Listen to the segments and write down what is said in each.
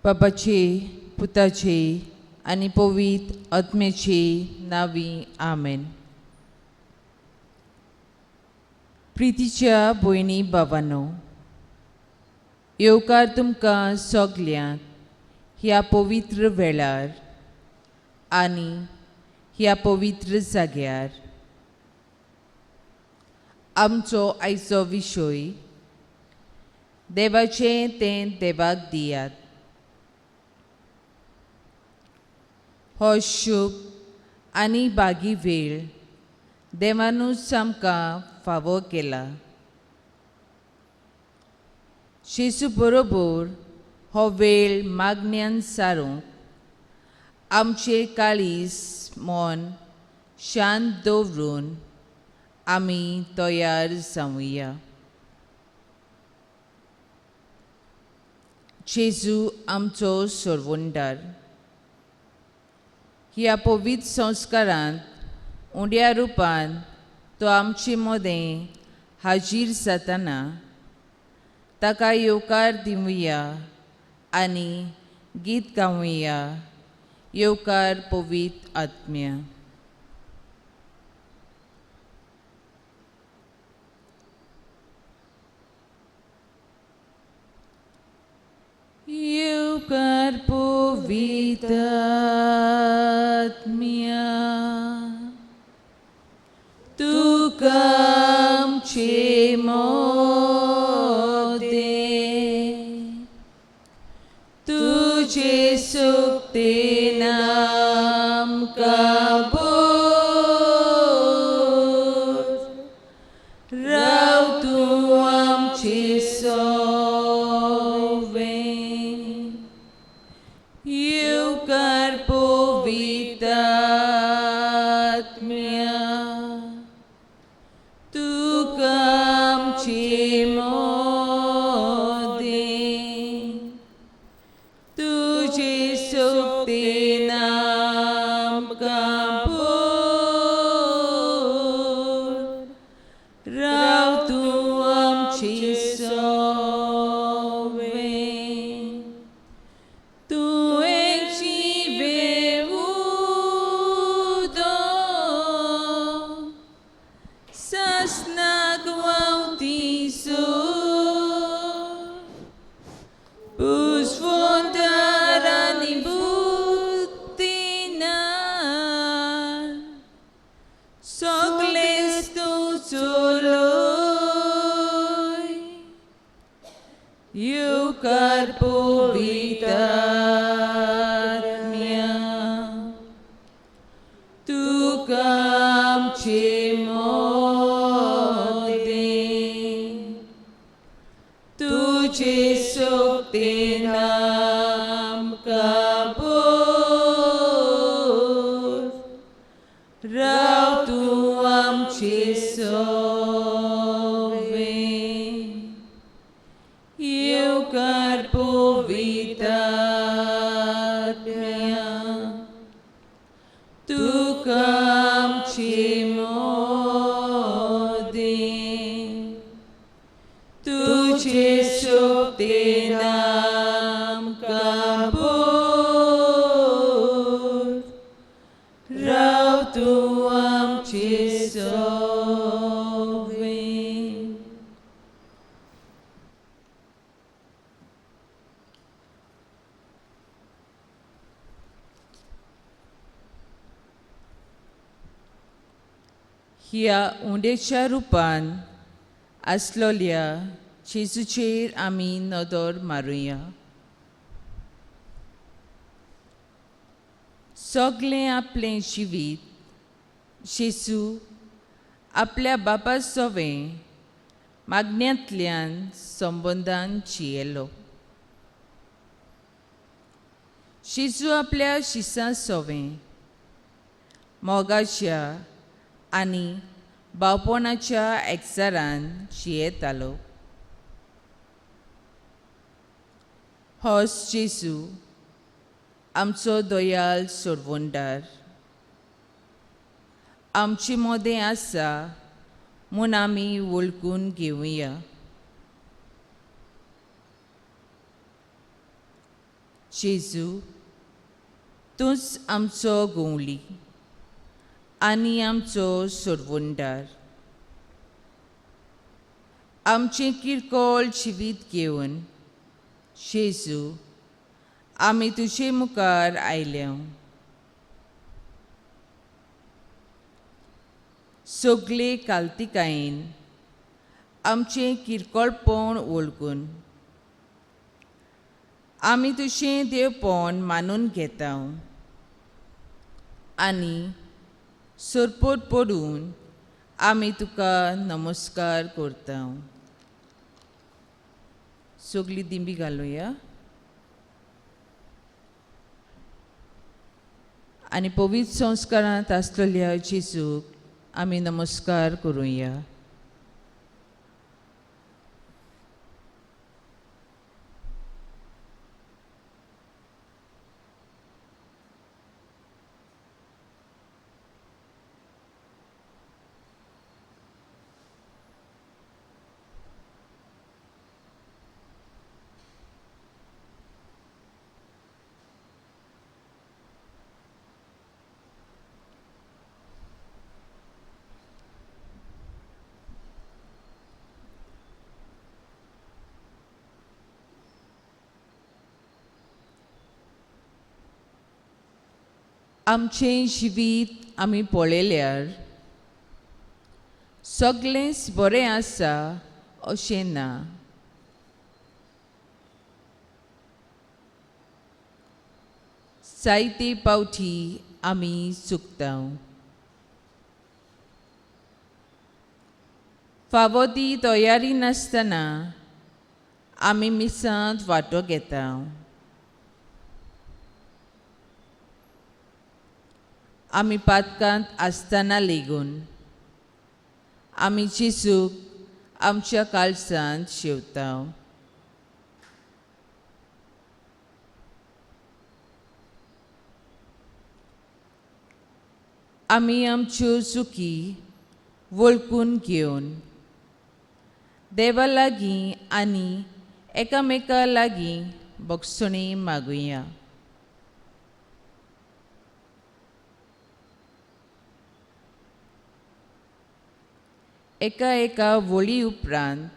बापाचे, पुताचे आनी पवित्र आत्म्याचे नांवी आमेन. प्रितीच्या भयणी बाबांनो, येवकार तुमकां सगल्यांक ह्या पवित्र वेळार आनी ह्या पवित्र जाग्यार. आमचो आयचो विशय देवाचें तें देवाक दियात. हो शुभ आनी बागी वेळ देवानूच आमकां फावो केला. जेजू बरोबर हो वेळ मागण्यान सारूंक आमचे काळीज मन शांत दवरून आमी तयार जावया. जेजू आमचो सोडवणदार. ह्या पवित्र संस्कारांत उंड्या रुपान तो आमचे मदें हाजीर जातना ताका येवकार दिवया आनी गीत गावया. येवकार पवित्र आत्म्या. येवकार पवित्र आत्म्या, तुका आमचे मोदें तुजे सुक्तेन आमकां भर, राव तूं आमचे सोवे. येवकार पवित्र आत्म्या, तुका आमचे मोदें तुजे सुक्तेन आमकां भर, राव तूं आमचे सोवे. तूं एक जिवे उदक सासणाक व्हांवती सूर, पुजवंतार आनी बुद्दीनार सगळेंच तूं चलय. येवकार पवित्र आत्म्या, तुका आमचे मोदें तुजे सुक्तेन आमकां भर, राव तूं आमचे सोवे. येवकार पवित्र आत्म्या, तुका आमचे मोदें तुजे सुक्तेन आमकां भर, राव तूं आमचे सोवे. ह्या उंडेच्या रुपान आसलोल्या जेजूचेर आमी नदर मारुया. सगळें आपलें जिवीत जेजू आपल्या बापा सोवें मागण्यांतल्यान संबंदान जियेलो. जेजू आपल्या शिसां सोवें मोगाच्या आनी बावपणाच्या एकचारान जियेतालो. होच जेजू आमचो दयाल सोडवणदार आमचे मदें आसा म्हूण आमी वळखून घेवया. जेजू, तूंच आमचो गोंवली आनी आमचो सोडवणदार. आमचें किरकोळ जिवीत घेवन जेजू आमी तुजे मुखार आयल्या. सगळे कालतिकायेन आमचें किरकोळपण वळखून आमी तुजें देवपण मानून घेता आनी सरपट पडून आमी तुका नमस्कार करता. सगळी दिंबी घालुया आनी पवित्र संस्कारांत आसलेल्या जेजूक आमी नमस्कार करुया. आमचें जिवीत आमी पळयल्यार सगळेंच बरें आसा अशें ना. जायते पावटी आमी चुकता. फावो ती तयारी नासतना आमी मिसांत वांटो घेता. आमी पातकांत आसतना लेगून आमी जेजूक आमच्या काळजांत शेवता. आमी आमच्यो चुकी वळखून घेवन देवा लागीं आनी एकामेका लागीं बक्षणी मागुया. एका एका वळी उपरांत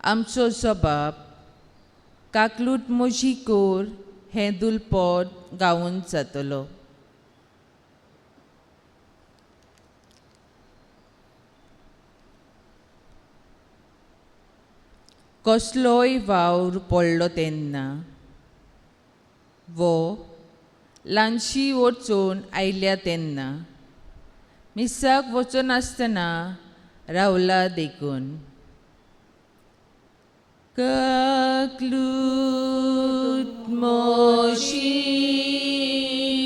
आमचो सबाब काकलूट म्हजी कोर हें दुलपद गावन जातलो. कसलोय वावर पडलो तेन्ना वो ल्हानशी वचून आयल्या तेन्ना मिसाक वचनासतना रावला देखून काकलूट म्हजी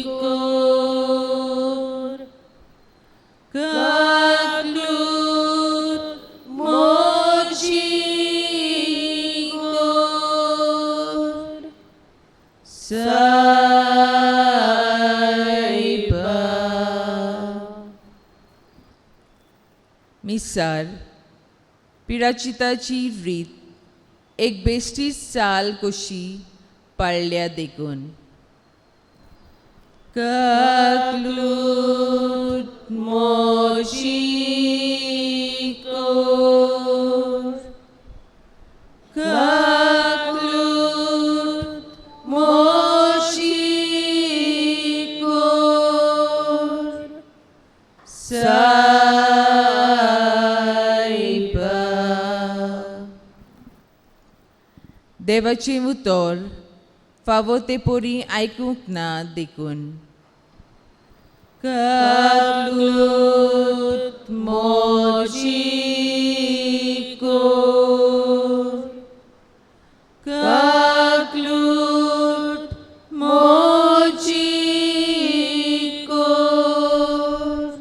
कोर, काकलूट म्हजी कोर, सायबा. मिसार पिराचिताची रीत एक बेश्टी चाल कशी पाळल्या देखून काकलूट म्हजी कोर, काकलूट म्हजी कोर, देवाचें उतर फावो ते परी आयकूंक ना देखून काकलूट म्हजी कोर, काकलूट म्हजी कोर,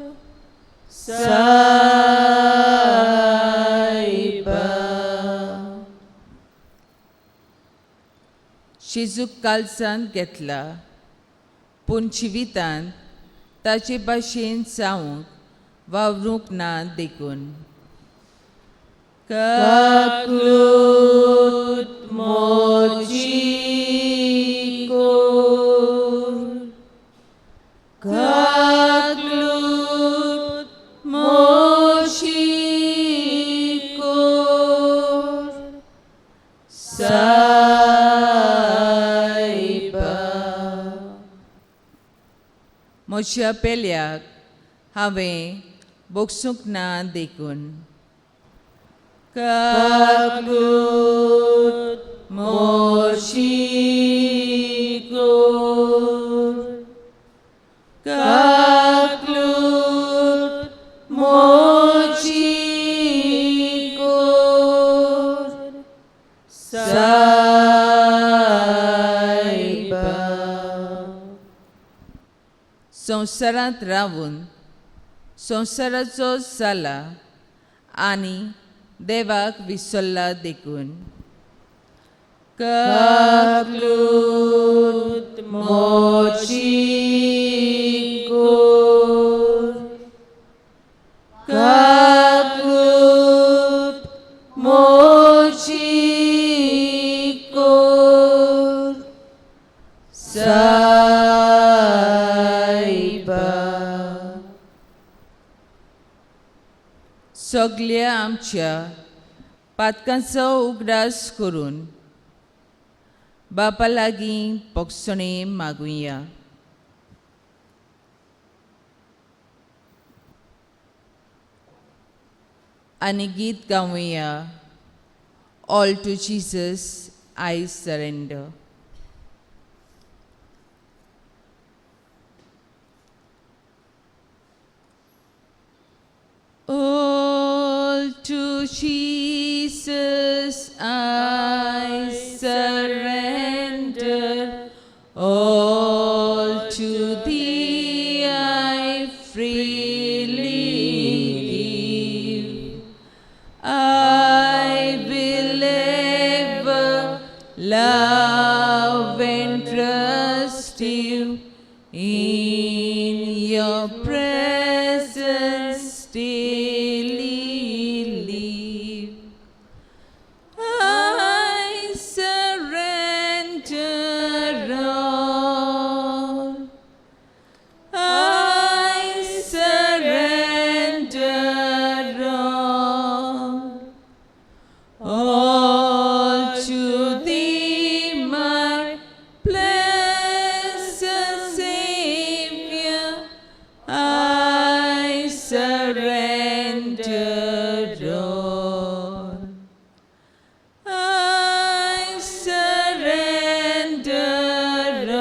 सायबा. जेजूक काळजांत घेतला पूण जिवितांत ताचे भाशेन जावंक वावरूंक ना देखून काकलूट म्हजी सायबा. म्हज्या पेल्याक हांवें बोगसूंक ना देखून. काकूत मोशी कोर, काकलूत मोची कोर सायबा. संवसारांत रावून संवसाराचो जाला आनी देवाक विसरला देखून. काकलूत मोची कोर, काकलूत मोची कोर सायबा. सगल्या आमच्या पातकांचो उगडास करून बापा लागीं पोगसणें मागुया. आनी गीत गावया, all to Jesus I surrender. All to Jesus I surrender, all to thee I freely give. I will ever love and trust you, in your presence daily live. I surrender all. I surrender all. All to thee, my blessed Savior, I surrender all. I surrender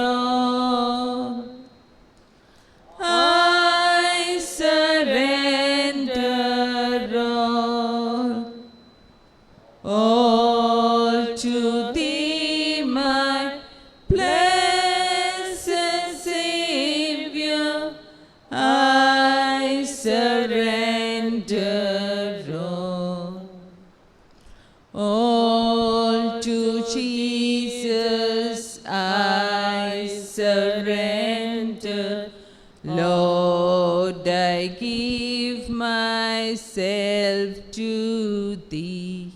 all. I surrender all. All to thee, my blessed Savior, I surrender all. All to Jesus I surrender. Lord, I give myself to thee.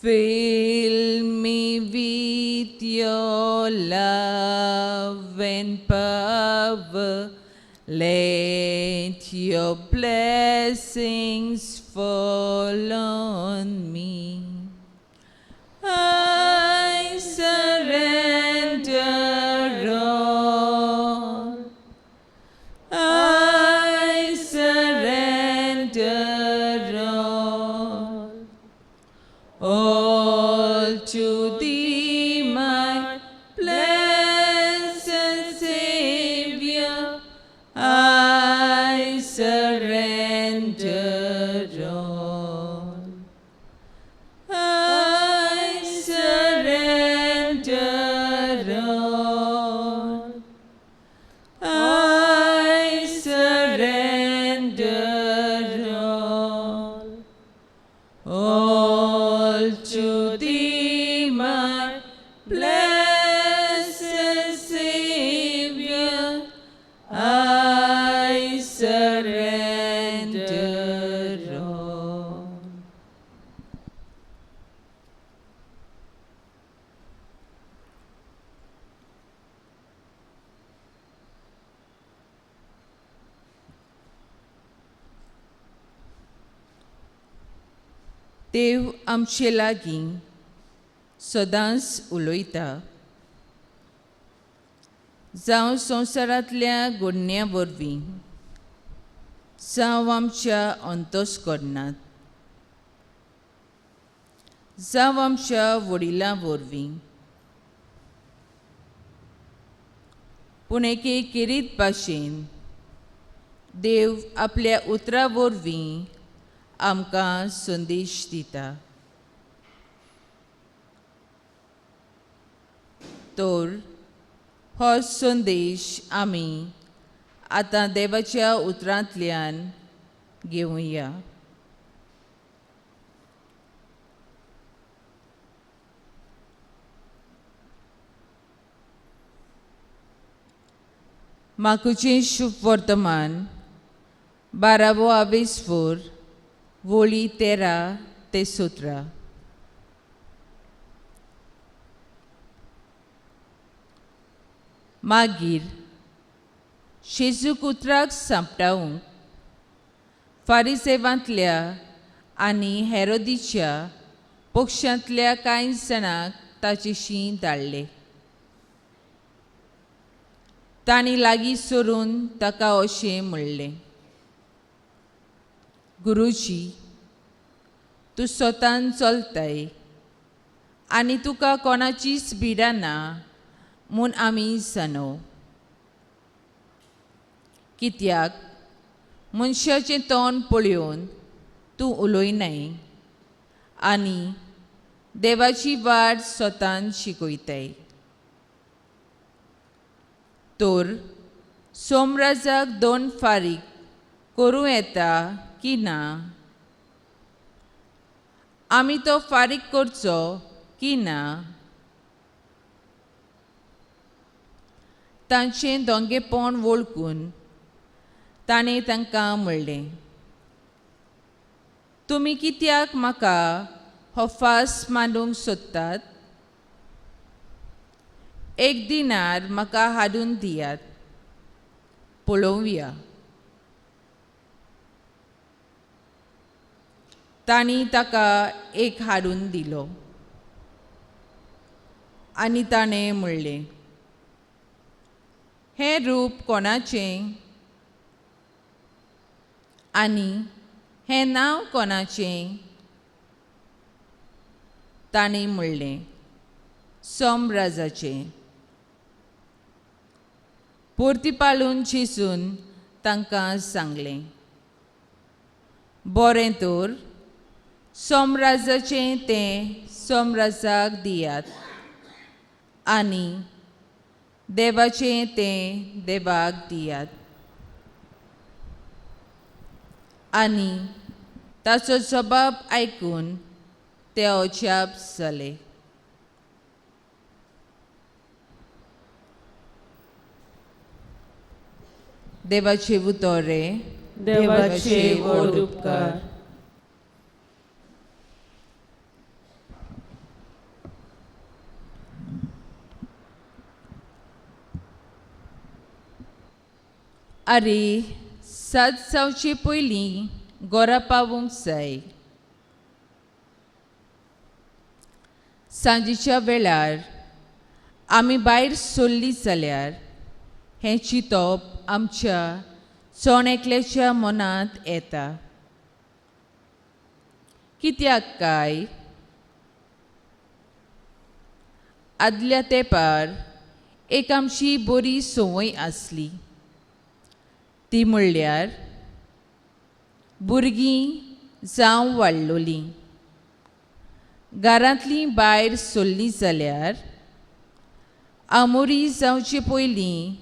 Fill me with your love and power. Let your blessings fall on me. I surrender all. I surrender all. All to thee, my blessed Savior, I surrender all. I surrender all. I surrender all. All to thee, my blessed Savior, I surrender all. देव आमचे लागीं सदांच उलयता, जावं संवसारांतल्या घडण्यां वरवीं, जावं आमच्या अंतस्करणांत, जावं आमच्या वडिलां वरवीं। पूण एके खेरीत भाशेन देव आपल्या उतरा वरवीं आमकां संदेश दिता। तर हो संदेश आमी आतां देवाच्या उतरांतल्यान घेवया। माकुचें शुभ वर्तमान 12वो आवेस्फोर वोळी 13 ते 17। मागीर जेजूक उतराक सांपडावंक फारिसेवांतल्या आनी हेरोदीच्या पक्षांतल्या कांय जाणांक ताचेशी धाडले। तांणी लागीं सरून ताका अशें म्हणलें, गुरुजी, तूं स्वतान चलताय आनी तुका कोणाचीच भिडा ना म्हूण आमी जाणो। कित्याक मनशाचें तोंड पळोवन तूं उलयनाय आनी देवाची वाट स्वतान शिकयताय। तर सोमराजाक दोन फारीक करूं येता की ना? आमी तो फारीक करचो की ना? तांचें दोंगेपण वळखून ताणें तांकां म्हणलें, तुमी कित्याक म्हाका हो फास मांडूंक सोदतात? एक दिनार म्हाका हाडून दियात, पळोवया। तांणी ताका एक हाडून दिलो आनी ताणें म्हणलें, हें रूप कोणाचें आनी हें नांव कोणाचें? ताणें म्हणलें, सोमराजाचें। परतीपालून जेजून तांकां सांगलें, बरें तर सोमराजाचें तें सोमराजाक दियात आनी देवाचें तें देवाक दियात। आनी ताचो जबाब आयकून ते अजाप जाले। देवाचे उतर, देवाचे व्हड उपकार। आरे, 7 जावचे पयलीं घरा पावूंक जाय। सांजेच्या वेळार आमी भायर सरलीं जाल्यार हें चिंतप आमच्या जण एकल्याच्या मनांत येता। कित्याक काय आदल्या तेंपार एक आमची बरी संवय आसली, ती म्हणल्यार भुरगीं जावं वाडलोलीं घरांतलीं भायर सरलीं जाल्यार आमोरी जावचे पयलीं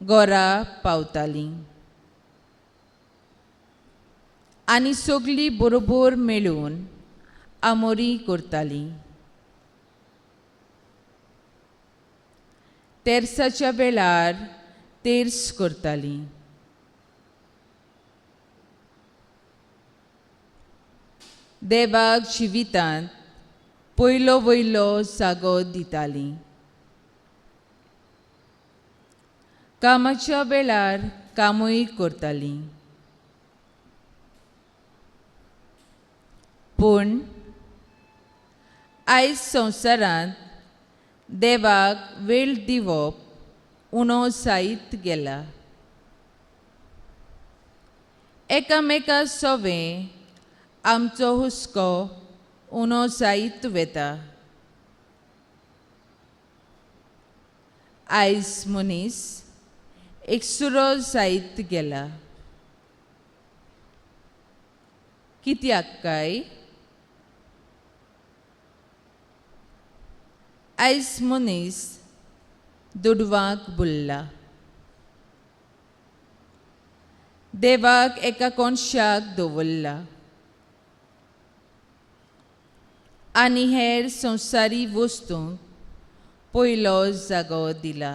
घरा पावतालीं आनी सगळीं बरोबर मेळून आमोरी करतालीं। तेर्साच्या वेळार तेर्स करतालीं। देवाक जिवितांत पयलो वयलो जागो दितालीं। कामाच्या वेळार कामूय करतालीं। पूण आयज संवसारांत देवाक वेळ दिवप उणो जायत गेला. एकामेका सोवें आमचो हुस्को उणो जायत वता. आयज मनीस एकसुरो जायत गेला. कित्याक काय? आयज मनीस दुडवांक बुल्ला. देवाक एका कोनशाक दवरला आनी हेर संवसारी वस्तूंक पयलो जागो दिला.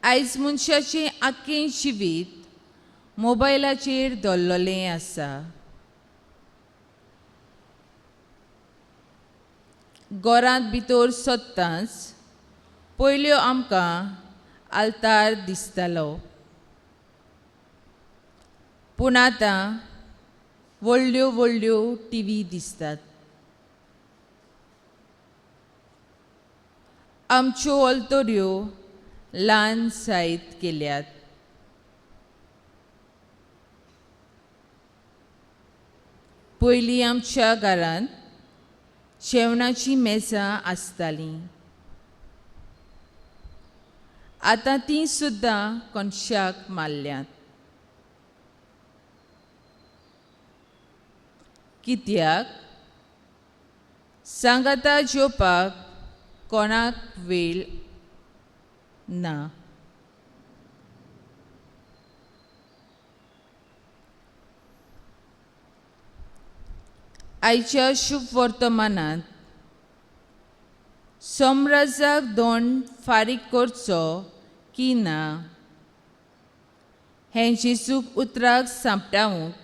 आयज मनशाचें आख्खें जिवीत मोबायलाचेर दवरलेलें आसा. घरांत भितर सोदतांच पयल्यो आमकां आल्तार दिसतालो, पूण आतां व्हडल्यो व्हडल्यो टिवी दिसतात. आमच्यो अल्तोऱ्यो ल्हान जायत गेल्यात. पयलीं आमच्या घरांत जेवणाचीं मेजां आसतालीं, आतां तीं सुद्दां कोनशाक मारल्यांत. कित्याक? सांगाता जेवपाक कोणाक वेळ ना. आयच्या शुभ वर्तमानांत सोमराजाक दोन फारीक करचो की ना हें जेजूक उतराक सांपडावंक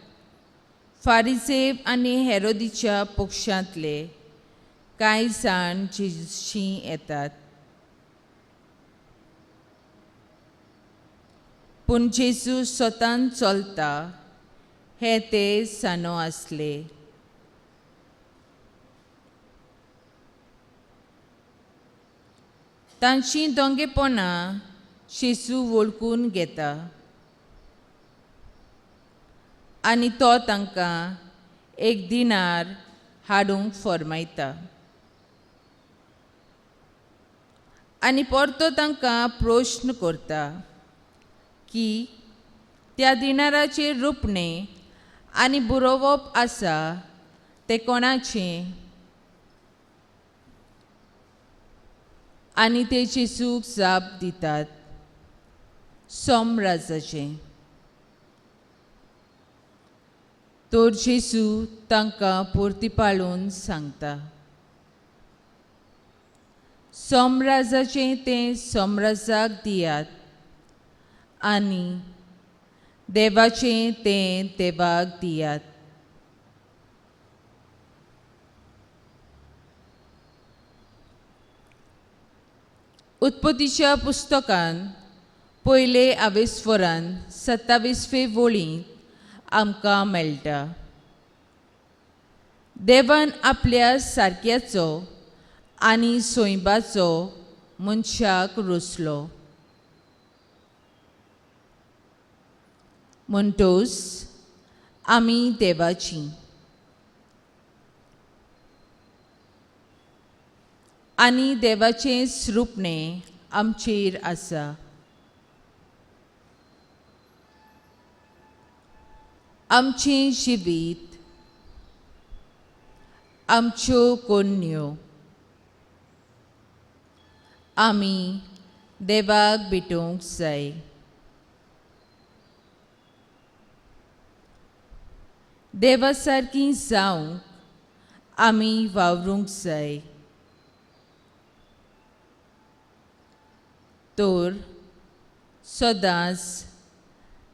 फारिजेव आनी हेरोदीच्या पक्षांतले कांय जाण जेजूशी येतात. पूण जेजू स्वतान चलता हें ते जाणो आसले. तांची दोंगेपणां जेजू वळखून घेता आनी तो तांकां एक दिनार हाडूंक फर्मायता आनी परतो तांकां प्रश्न करता की त्या दिनाराचेर रुपणें आनी बरोवप आसा तें कोणाचें? आनी ते जेजूक जाप दितात, सोमराजाचें. तर जेजू तांकां परतीपाळून सांगता, सोमराजाचें तें सोमराजाक दियात आनी देवाचें तें देवाक दियात. उत्पत्तीच्या पुस्तकान पयले आवेस्वरान 27वे वळींत आमकां मेळटा, देवान आपल्या सारक्याचो आनी सोंयबाचो मनशाक रचलो. म्हणटोच आमी देवाची आनी देवाचें स्वरूपणें आमचेर आसा. आमचें जिवीत, आमच्यो कोन्यो आमी देवाक भेटोवंक जाय. देवा सारकी जावंक आमी वावरूंक जाय. तर सदांच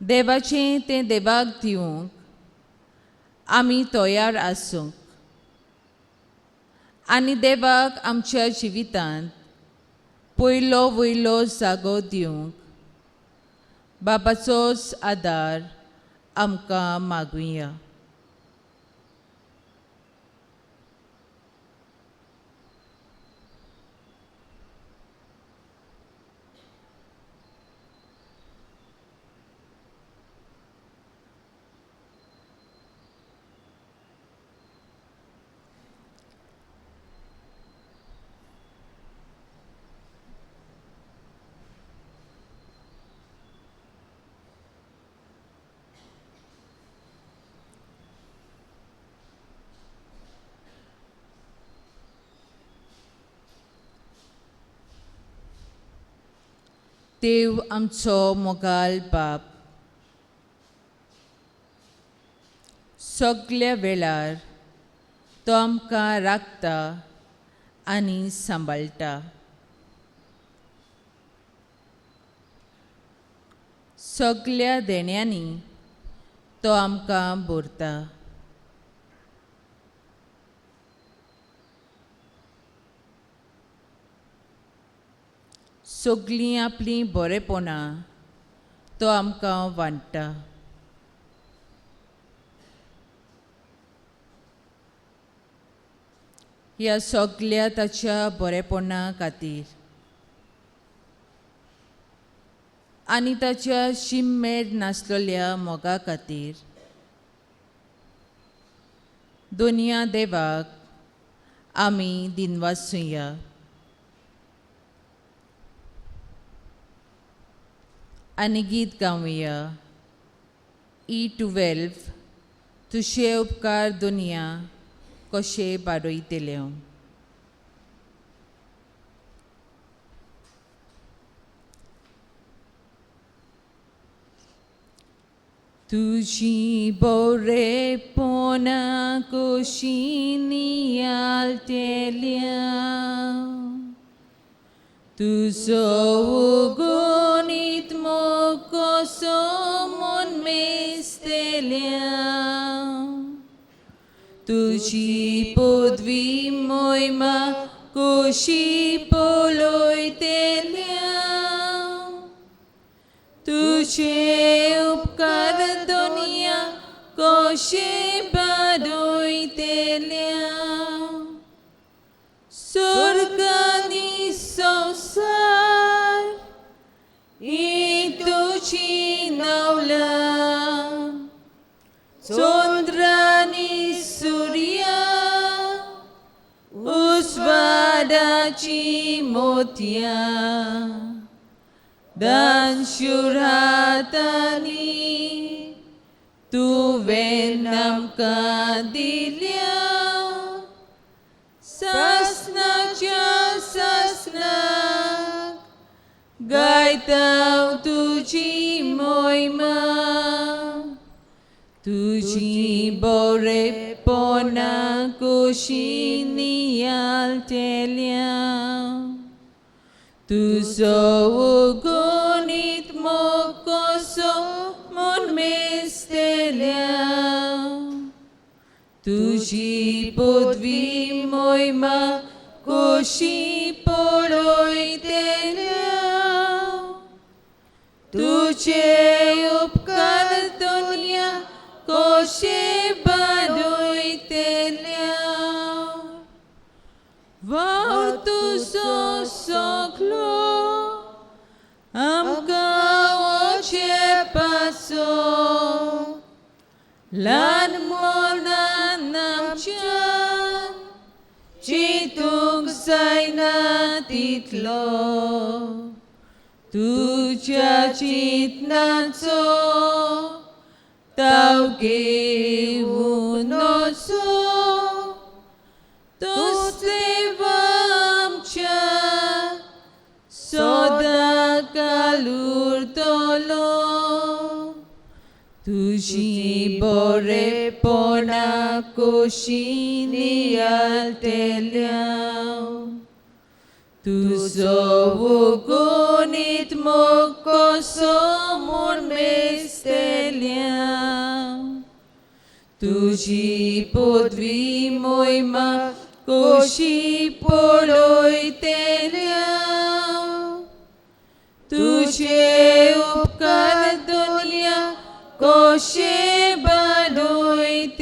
देवाचें तें देवाक दिवंक आमी तयार आसूंक आनी देवाक आमच्या जिवितांत पयलो वयलो जागो दिवंक बाबाचोच आदार आमकां मागुया. देव आमचो मोगाल बाप, सगल्या वेळार तो आमकां राखता आनी सांबाळटा. सगल्या देण्यांनी तो आमकां भरता. सगलीं आपलीं बरेपणां तो आमकां वांट्टा. ह्या सगल्या ताच्या बरेपणा खातीर आनी ताच्या शिम्मेर नासलेल्या मोगा खातीर दुनिया देवाक आमी दिनवासुया. आनी गीत गावया E12 तुजे उपकार दुनिया कशे बाडयतले. तुजी बरेपणा कशी नियाळटेल्या, तुजो उगणीत मोग कसो म्हूण मेजतल्या, तुजी पदवी मोहिमा कशी पळयतल्या, तुजे उपकार दुनिया कशे बाडयतल्या, स्वर्गानी संवसार ही तुजी नवलां, चंद्रानी सुर्या उजवाडाची मोतयां, दानशूर हातांनी तुवें आमकां दिल्या, सासणाच्या सासणाक गायता तुजी मोहिमा, तुजी बरेपणा कशी नियाळटेल्या, तुजो उगणीत मोग कसो म्हूण मेजतल्या, तुजी पदवी मोहिमा कशी पळयतल्या, तुजे उपकार दुनिया कशे बाडयतल्या, वावर तुजो सगलो आमकां वचपाचो, ल्हान मनान आमच्यान चिंतूंक जायना तितलो, तुज्या चिंतनाचो ताव घेवन वचो, तूंच देव आमच्या सदां काल उरतलो, तुजी बरेपणा कशी नियाळटेल्या, तुजो उगणीत मोग कसो म्हूण मेजतल्या, तुजी पदवी मोहिमा कशी पळयतल्या, तुजे उपकार दुनिया कशे बाडयतल्या.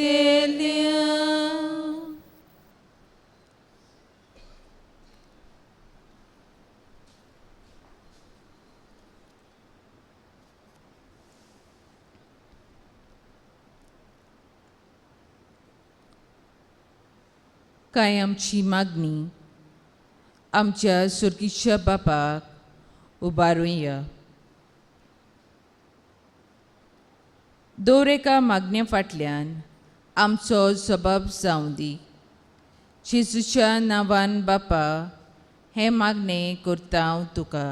कांय आमची मागणी आमच्या सुर्गीच्या बापाक उबारुया. दर एका मागण्या फाटल्यान आमचो जबाब जावं दी. जेजूच्या नांवान बापा हें मागणें करता हांव तुका.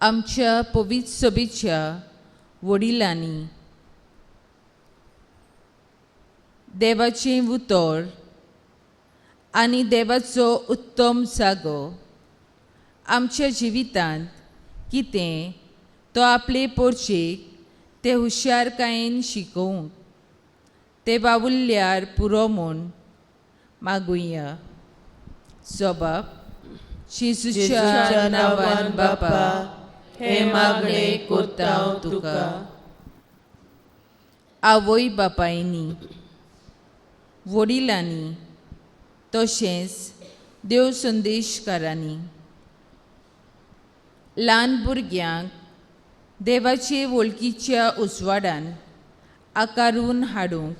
आमच्या पवित्र सभेच्या वडिलांनी देवाचें उतर आनी देवाचो उत्तम जागो आमच्या जिवितांत कितें तो आपले पोरचेक ते हुशारकायेन शिकोवंक ते वावुरल्यार पुरो म्हूण मागुया. जोबाब जेजूच्या नांवान बापा हें मागणें करता हांव तुका. आवय बापायनी वडिलांनी तशेंच देव संदेशकारांनी ल्हान भुरग्यांक देवाचे वळखीच्या उजवाडान आकारून हाडूंक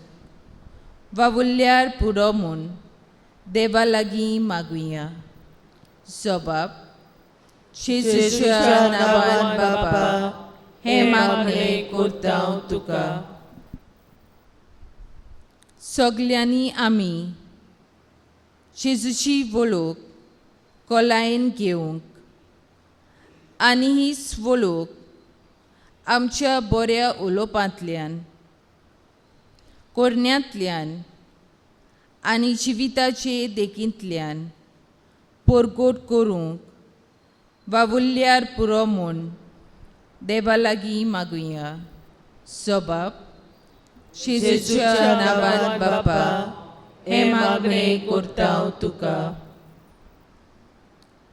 वावुरल्यार पुरो म्हूण देवा लागीं मागुया. जोबाब जेजूच्या नांवान बापा हें मागणें करता हांव तुका. सगल्यांनी आमी जेजूची वळख खोलायेन घेवंक आनी हीच वळख आमच्या बऱ्या उलोवपांतल्यान करण्यांतल्यान आनी जिविताचे देखींतल्यान परगट करूंक वावुरल्यार पुरो म्हूण देवा लागीं मागुया. जोबाब जेजूच्या नांवान बापा हें मागणें करता हांव तुका.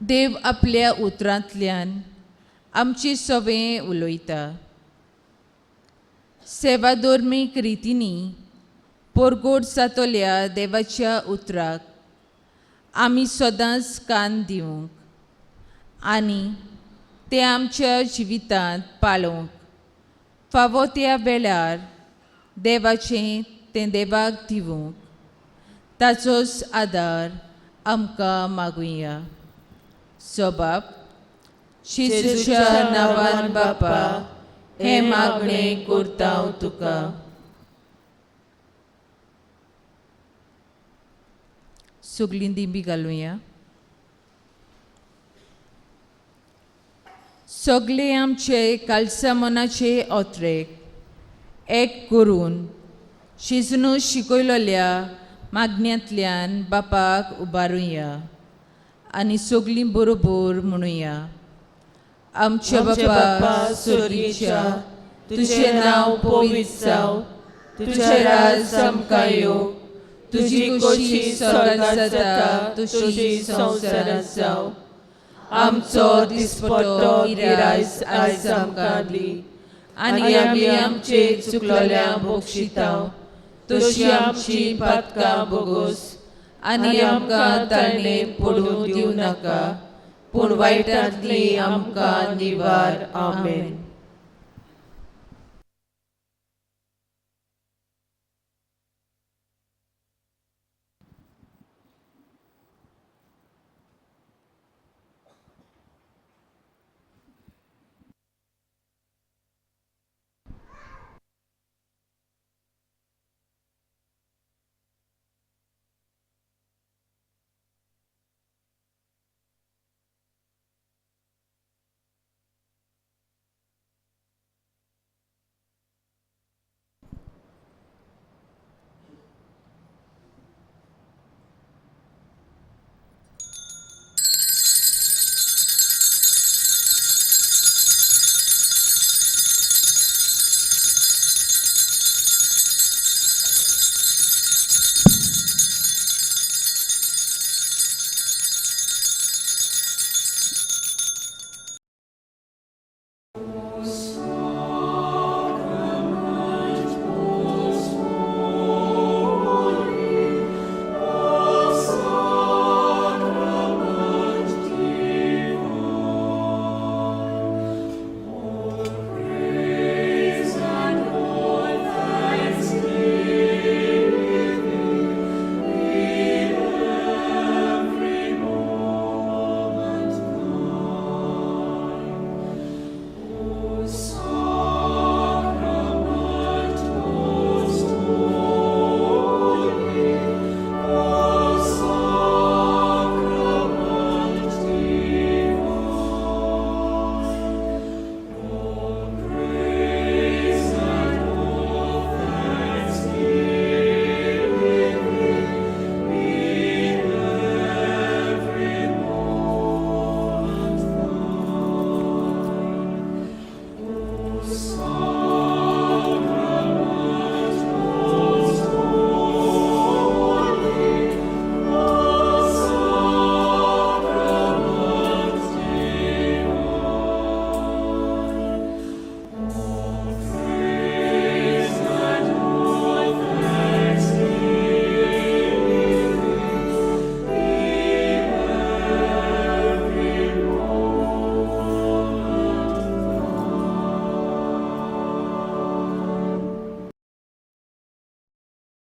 देव आपल्या उतरांतल्यान आमची सवें उलयता. सेवाधर्मीक रितींनी परगट जातल्या देवाच्या उतराक आमी सदांच कान दिवंक आनी तें आमच्या जिवितांत पाळोवंक फावो त्या वेळार देवाचें तें देवाक दिवंक ताचोच आदार आमकां मागुया. जोबाब जेजूच्या नांवान बापा हें मागणें करता हांव तुका. सगलीं दिंबी घालुया. सगळे आमचे कालसा मनाचे ओत्रेक एक करून जेजून शिकयलेल्या मागण्यांतल्यान बापाक उबारुया आनी सगलीं बरोबर म्हणुया. आमच्या बापा स्वर्गीच्या तुजें नांव पवित्र जावं, तुजें राज आमकां येवं, तुजी खोशी स्वर्गांत जाता तशी संवसारांत जावं. आमचो दिसपट्टो गिरायस आयज आमकां दी आनी आमी आमचे चुकलेल्या बक्षिता तशी आमची पातकां बोगोस आनी आमकां ताणें पडूं दिवं नाका, पूण वायटांतली आमकां निवार. आमेन.